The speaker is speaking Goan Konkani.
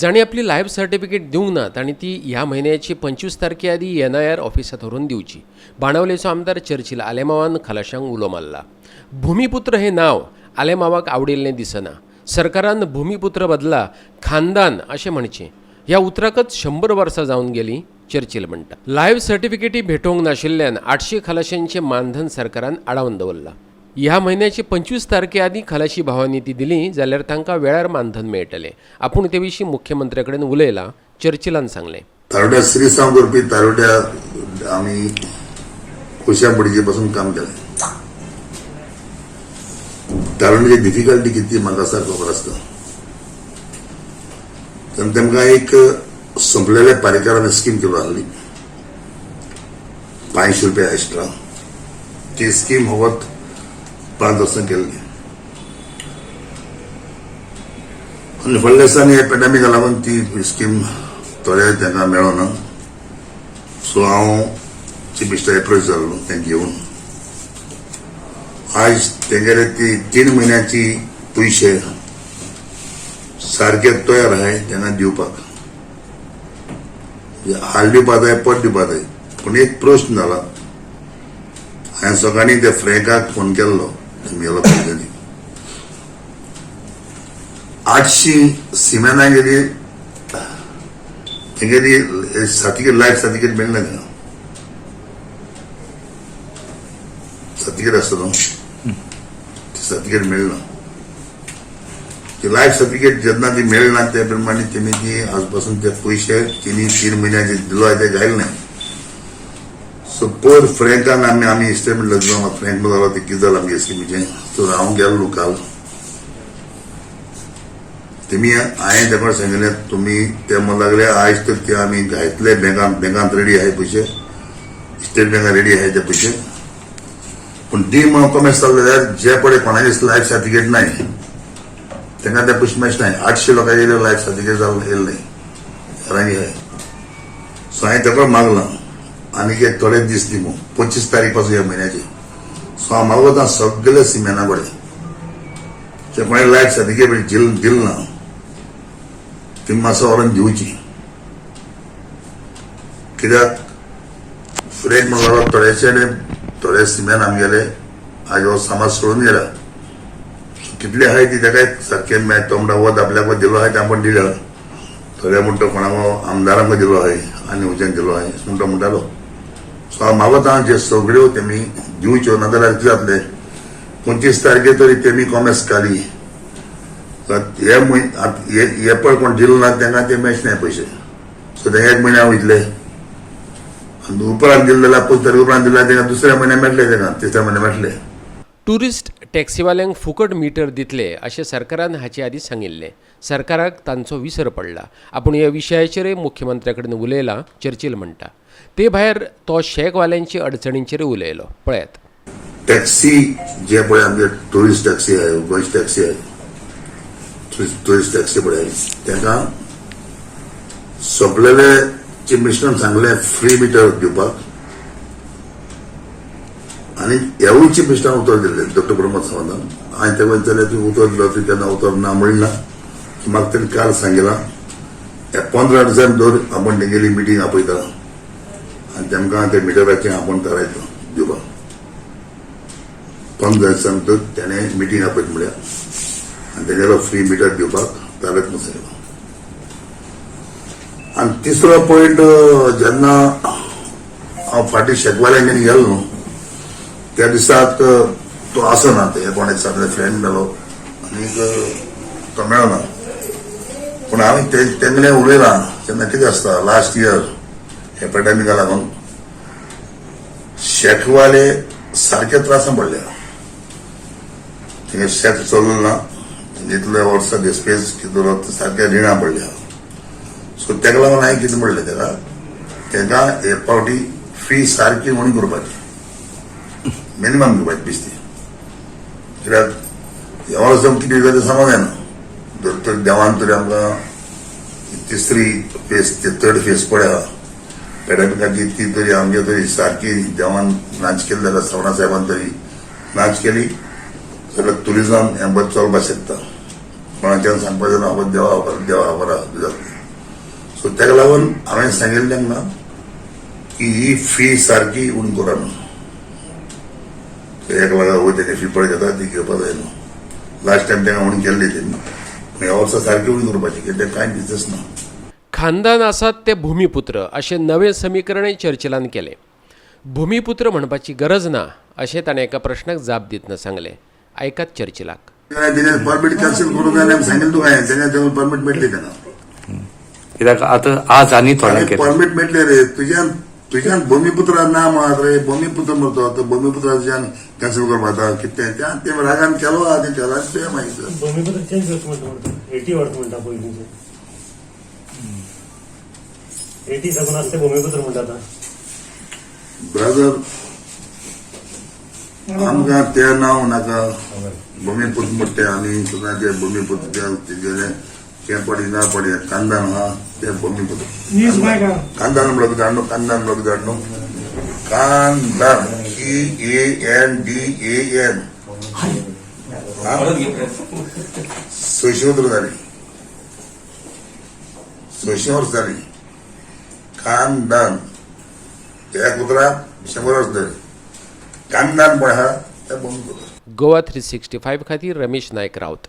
जांणी आपली लायफ सर्टिफिकेट दिवंक ना तांणी ती ह्या म्हयन्याची 25 तारखे आदीं एनआयआर ऑफिसांत व्हरून दिवची. बाणावलेचो आमदार चर्चिल आलेमांवान खलाशांक उलो मारला. भुमिपुत्र हें नांव आलेमांवाक आवडिल्लें दिसना. सरकारान भुमिपुत्र बदला खानदान अशें म्हणचें. ह्या उतराकच 100 वर्सां जावन गेलीं, चर्चिल म्हणटा. लायफ सर्टिफिकेटी भेटोवंक नाशिल्ल्यान 800 खलाशांचें मानधन सरकारान आडावन दवरलां. ह्या म्हयन्याचे 25 तारखे आदीं खलाशी भावांनी ती दिली जाल्यार तांकां वेळार मानधन मेळटलें. आपूण ते विशीं मुख्यमंत्र्या कडेन उलयलां, चर्चिलान सांगलें. तारोड्या श्री सावंत करपी तारोड्या आमी खुशा पणजे पासून काम केलें. तारोड्याची डिफिकल्टी कितली म्हाका सारको खबर आसता. तेन्ना तेमकां एक सोंपलेल्या पारेकारान स्कीम केलो आहली 500 रुपया एक्स्ट्रा. ती स्कीम फकत 5 वर्सां केल्ली आनी फुडल्या दिसांनी हे पेंडेमिका लागून ती स्कीम थोडे तांकां मेळना. सो हांव चीफ मिनिस्टर एप्रोच जाल्लो तेंका घेवन. आयज तेंगेले ती 3 म्हयन्याची पयशे सारके तयार आहाय तेन्ना दिवपाक. हाल दिवपा जाय, परत दिवपा जाय. पूण एक प्रश्न जाला, हांवें सकाळीं त्या फ्रँकाक फोन केल्लो तुमगेलो पयलीं. 800 सिमेना गेली तेंगेली सर्टिफिकेट, लायफ सर्टिफिकेट मेळना तेंका. सर्टिफिकेट आसता न्हू, सर्टिफिकेट मेळना. ती लायफ सर्टिफिकेट जेन्ना ती मेळना त्या प्रमाणे तेमी ती आज पासून ते पयशे तिनी 3 म्हयन्याचे दिलो आहा ते घायले नाय. सो पयर फ्रँकान आमी आमी स्टेटमेंट दिलो. फ्रँक जालो ते कितें जालां आमगे स्किमीचें. सो हांव गेल्लो काल. तेमी हांवें तेका सांगिल्लें तुमी ते म्हणूंक लागले आयज तर ते आमी घायतले बँकान, बँकांत रेडी आहाय पयशे, स्टेट बँकान रेडी आहाय ते पयशे. पूण दी म्हणून कॉमेस जाले जाल्यार जे पळय कोणाचे लायफ सर्टिफिकेट नाय तेंका ते पयशे मेळचे नाय. 800 लोकांचे लायफ सर्टिफिकेट जालें येयलें नाय घरांनी आहाय. सो हांवें तेका मागलां आनीक एक थोडे दीस दी म्हूण, 25 तारीख पासून ह्या म्हयन्याची. सो हांव मागता सगळे सिमेना कडेन जे कोणें लायफ सर्टिफिकेट दिल ना ती मातसो व्हरून दिवची. कित्याक फ्रेंक म्हणलो थोडेशे थोडे सिमेन आमगेले आज हो समाज सोडून गेला. कितले आहाय ती तेका सारके मेळ. तो म्हणटा वत आपल्याक दिलो आहाय ते आपूण दिल्या. थोडे म्हणटा कोणाक आमदारांक दिलो आहाय आनी खंयच्यान दिलो आहाय म्हणटा म्हणटालो. सो हांव मागता जे सगळ्यो तेमी दिवच्यो, नाजाल्यार कितें जातलें, 25 तारखे तरी तेमी कॉमेस काली हे म्हयने हे पळय कोण दिलो ना तेंका ते मेळचे नाय पयशे. सो ते एक म्हयन्या वयतले आनी उपरांत दिले जाल्यार 25 तारखे उपरांत दिले तेंका दुसऱ्या म्हयन्या मेळटले, तेंका तिसऱ्या म्हयन्या मेळटले. टुरिस्ट टॅक्सीवाल्यांक फुकट मिटर दितले अशें सरकारान हाचे आदीं सांगिल्लें. सरकाराक तांचो विसर पडला. आपूण ह्या विशयाचेरय मुख्यमंत्र्या कडेन उलयलां, चर्चिल म्हणटा. ते भायर तो शॅकवाल्यांची अडचणींचेरय उलयलो. पळयात. टॅक्सी जे पळय आमगे टुरिस्ट टॅक्सी आहे, गोंयची टॅक्सी आहे, टुरिस्ट टॅक्सी पळय तेका सोंपलेले चीफ मिनिस्टरान सांगलें फ्री मिटर दिवपाक आनी ह्यावूय चीफ मिनिस्टरान उतर दिल्लें डॉक्टर प्रमोद सावंतान. हांवें तेका विचारलें तुवें उतर दिलो, तुवें केन्ना उतर ना म्हणलें ना. म्हाका तेणें काल सांगिलां ह्या 15 दिसांनी दवर आपूण तेगेली मिटींग आपयता आनी तेमकां ते मिटराचें आपूण थारायता दिवपाक. 15 दिसां भितर तेणें मिटींग आपयत म्हळ्यार आनी तेगेलो फ्री मिटर दिवपाक थारायत म्हूण सांगलां. आनी तिसरो पॉयंट, जेन्ना हांव फाटीं शेकवाल्यांगेर गेलो न्हू त्या दिसाक तो आसना, ते कोण दिसा फ्रेंड मेलो आनीक तो मेळना. पूण हांवें तेंगेलें उलयलां तेन्ना कितें आसता, लास्ट इयर हे पेंडेमिका लागून शेकवाले सारके त्रासान पडले. तेंगे शेक चलूं ना इतले वर्सां डिस्पेस कितें सारके रिणां पडल्या. सो तेका लागून हांवें कितें म्हणलें तेका, तेका एक फावटी फी सारकी उणी करपाची, मिनिमम दिवपाची बेश्टी. कित्याक ह्या वर्सा कितें जाता तें सांगूंक जायना. जर तर देवान तरी आमकां तिसरी फेस, थर्ड फेस पळय पेंडेमिकाची, ती तरी आमगे तरी सारकी देवान नाच केली जाल्यार, सवणा साहेबान तरी नाच केली जाल्यार टुरिजम हें बरें चलपाक शकता. कोणाच्यान सांगपाचें ना, देवा देवा बरा जातलें. ताका लागून हांवें सांगिल्लें तांकां की ही फी सारकी उणी करा म्हणून. 1 लाखा वयर तेणी फी पळय घेता ती घेवपा जाय न्हू. लास्ट टायम तांकां उणी केल्ली तेणी, पूण ह्या वर्सा सारकी उणी करपाची, कित्याक कांय बिजनस ना. खानदान आसात ते भुमिपुत्र अशें नवें समीकरणय चर्चिलान केलें. भुमिपुत्र म्हणपाची गरज ना अशें ताणें एका प्रश्नाक जाप दितना सांगलें. आयकात चर्चिलाक. तेणे परमिट कॅन्सल करूंक जाय आमी सांगिल्लें तुका हांवें. तेणे परमिट मेळटली ताका. कित्याक आतां आज आनी थोड्यांक केलें. परमिट मेळटले रे तुज्यान. तुज्यान भूमिपुत्र ना म्हणत रे, भूमिपुत्र म्हणतो तो. भूमिपुत्र तुज्यान कॅन्सल करपा जाता कितें त्या ते रागान केलो आहा तें केला तें मागीर. भूमिपुत्र चेंज करचो म्हणटा म्हणटा, 80 वर्स म्हणटा पयलींचे, 80 साकून आसा ते भूमिपुत्र म्हणटा आतां. ब्रदर, आमकां तें नांव नाका. भूमिपुत्र म्हणटा ते आमी सुद्दां ते भूमिपुत्र तेजें तें पडी ना पडी कांदान आहा तें भूमिपुत्र. कांदान म्हणलो कितें हाडलो? कांदान म्हणलो कितें हाडलो? कांदान, CANDAN. 600 उतरां जालीं, 600 वर्स जालीं. खानदान एक उतराक 100 वर्स जालीं. कांदान पळय आहा तें भूमिपुत्र. गोवा 365 खातीर रमेश नायक राऊत.